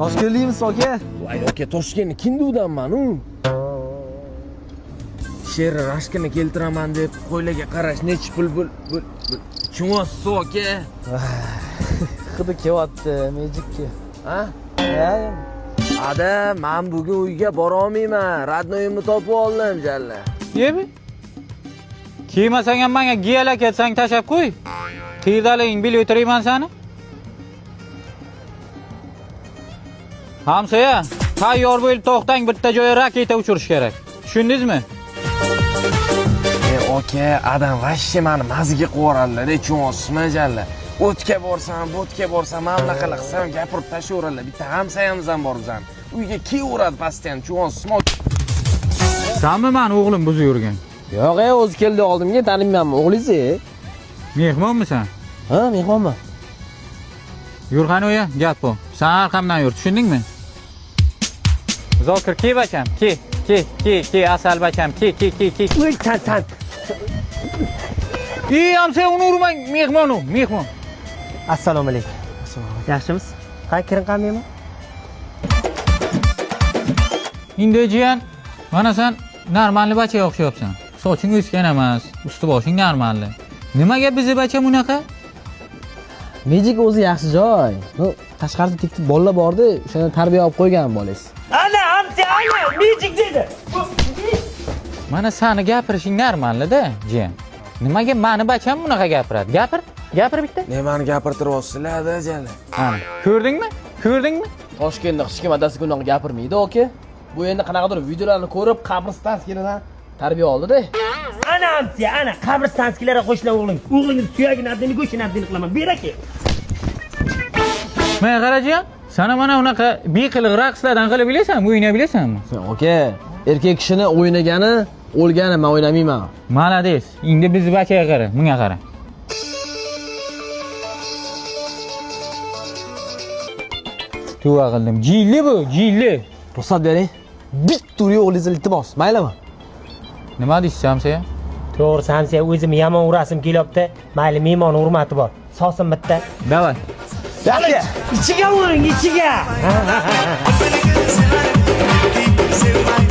Toshkentlikmisiz aka? Voy aka, Toshkentni kindudanman u. Sherni rashkini keltiraman deb qo'ylarga qarash nechi pul bo'l bo'l. Tushunasiz aka? Hidi kelyapti, Magicga. Ha? Ha? Ada, men bugun uyga bora olmayman. Radnoyimni topib oldim jalla. Yemi? Kiymasang ham menga giyalak etsang tashlab qo'y. Qiydaliging bilib o'tirayman seni. Hamsoya, tayyor bo'lib to'xtang, bitta joyga raketa uchirish kerak. Tushundingizmi? E aka, adam vashshe mani maziga qo'yaradilar, tushunasizmi jalla? O'tga borsam, bo'tga borsam, mana bunaqalar qilsam gapirib tashlayveradilar. Bitta hamsoyamiz ham bor bizani. Uyga kelaveradi постоянно, tushunasizmi? Sanmi mani o'g'lim buzib yurgan? Yo'q, e, o'zi keldi oldimga, tanimayapman. O'g'lingiz? Mehmonmisan? Ha, mehmonman. Yur qani uya, gap bu. Sen arqamdan yur, tushundingmi? Zokir, ke bacham, ke, ke, ke, ke, asal bacham, ke, ke, ke, ke. Uy, san san. Ey, hamsoya, uni urmang, mehmon u, mehmon. Assalomu alaykum. Yaxshimisiz? Qani kiring qani mehmon? Endi jiyan, mana sen normalni bachaga o'xshayapsan. Soching o'sgan emas, usti boshing normalni. Nimaga bizni bacha bunaqa? Magic o'zi yaxshi joy. Bu tashqarida tekti bolalar bordi, o'shani tarbiya olib qo'ygan bolangiz. Ana hamsoya, ana Magic dedi. Mana sani gapirishing normalda, jiyan. Nimaga mani bacham bunaqa gapiradi? Gapir, gapir bitta. Nimani gapirtiryapsizlar, ada jalla? Ana, ko'rdingmi? Ko'rdingmi? Toshkentda hech kim adasiga unaqa gapirmaydi, aka. Bu endi qanaqadir videolarni ko'rib, qabristonskilardan tarbiya oldi-da. Ana hamsoya, ana qabristonskilarga qo'shilar o'g'lingiz. O'g'lingiz suyagini abdini, go'shtini abdini qilaman. Ber aka. Mana qara jiyan, sana mana unaqa beqiliq raqslardan qilib bilasanmi, o'ynay bilasanmi? Aka, erkak kishini o'ynagani o'lgani, men o'ynamayman. Malades. Endi bizni bachaga qara, bunga qara. Tavba qildim. Jilli bu, jilli. Ruxsat bering. Bitta uring o'g'lingizni iltimos, maylimi? Nima deysiz hamsoya? To'g'risi hamsoya, o'zim yomon urasim kelyapti. Mayli, mehmon hurmati bor. Sosin bitta. Davay. Yaxshi. Ichiga uring, ichiga. Sevmay,